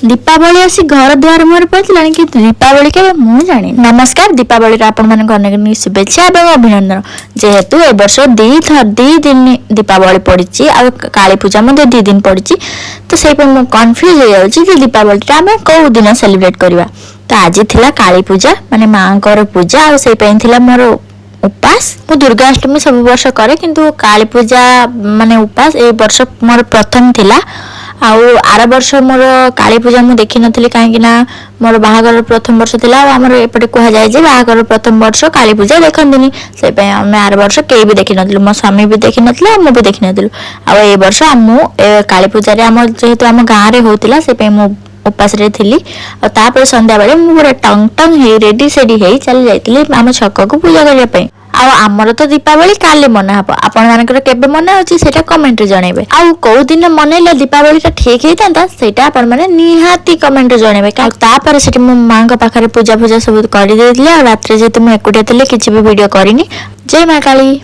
ଦୀପାବଳି ଆସି ଘର ଦୁଆର ମୁହଁରେ ପହଞ୍ଚିଲାଣି, କିନ୍ତୁ ଦୀପାବଳି କେବେ ମୁଁ ଜାଣିନି। ନମସ୍କାର, ଦୀପାବଳିର ଆପଣମାନଙ୍କୁ ଅନେକ ଅନେକ ଶୁଭେଚ୍ଛା ଏବଂ ଅଭିନନ୍ଦନ। ଯେହେତୁ ଏ ବର୍ଷ 2 ଥର 2 ଦିନ ଦୀପାବଳି ପଡ଼ିଛି ଆଉ କାଳୀ ପୂଜା ମଧ୍ୟ 2 ଦିନ ପଡ଼ିଛି, ତ ସେଇପାଇଁ ମୁଁ କନଫ୍ୟୁଜ ହେଇଯାଉଛି ଯେ ଦୀପାବଳିଟା ଆମେ କୋଉ ଦିନ ସେଲିବ୍ରେଟ କରିବା। ତ ଆଜି ଥିଲା କାଳୀ ପୂଜା, ମାନେ ମାଆଙ୍କର ପୂଜା, ଆଉ ସେଇ ପାଇଁ ଥିଲା ମୋର ଉପାସ। ମୁଁ ଦୁର୍ଗାଷ୍ଟମୀ ସବୁ ବର୍ଷ କରେ, କିନ୍ତୁ କାଳୀ ପୂଜା ମାନେ ଉପାସ ଏଇ ବର୍ଷ ମୋର ପ୍ରଥମ ଥିଲା। ଆଉ ଆର ବର୍ଷ ମୋର କାଳୀ ପୂଜା ମୁଁ ଦେଖିନଥିଲି, କାହିଁକି ନା ମୋର ବାହାଘର ପ୍ରଥମ ବର୍ଷ ଥିଲା। ଆଉ ଆମର ଏପଟେ କୁହାଯାଏ ଯେ ବାହାଘର ପ୍ରଥମ ବର୍ଷ କାଳୀ ପୂଜା ଦେଖନ୍ତିନି। ସେଇପାଇଁ ଆମେ ଆର ବର୍ଷ କେହି ବି ଦେଖିନଥିଲୁ। ମୋ ସ୍ୱାମୀ ବି ଦେଖିନଥିଲେ ଆଉ ମୁଁ ବି ଦେଖିନଥିଲୁ। ଆଉ ଏଇ ବର୍ଷ ମୁଁ ଏ କାଳୀ ପୂଜାରେ ଆମ ଯେହେତୁ ଆମ ଗାଁରେ ହଉଥିଲା, ସେଇପାଇଁ ମୁଁ ଉପାସରେ ଥିଲି। ଆଉ ତାପରେ ସନ୍ଧ୍ୟାବେଳେ ମୁଁ ପୁରା ଟଙ୍ଗ ଟଙ୍ଗ ହେଇ ରେଡି ସେଡି ହେଇ ଚାଲି ଯାଇଥିଲି ଆମ ଛକକୁ ପୂଜା କରିବା ପାଇଁ। ଆଉ ଆମର ତ ଦୀପାବଳି କାଲି ମନା ହବ। ଆପଣ ମାନଙ୍କର କେବେ ମନା ହଉଛି, ସେଇଟା କମେଣ୍ଟରେ ଜଣେଇବେ। ଆଉ କୋଉ ଦିନ ମନେଇଲେ ଦୀପାବଳିଟା ଠିକ ହେଇଥାନ୍ତା, ସେଇଟା ଆପଣ ମାନେ ନିହାତି କମେଣ୍ଟରେ ଜଣେଇବେ। ଆଉ ତାପରେ ସେଠି ମୁଁ ମାଙ୍କ ପାଖରେ ପୂଜା ଫୂଜା ସବୁ କରିଦେଇଥିଲି। ଆଉ ରାତିରେ ଯେହେତୁ ମୁଁ ଏକୁଟିଆ ଥିଲି, କିଛି ବି ଭିଡିଓ କରିନି। ଜୟ ମା କାଳୀ।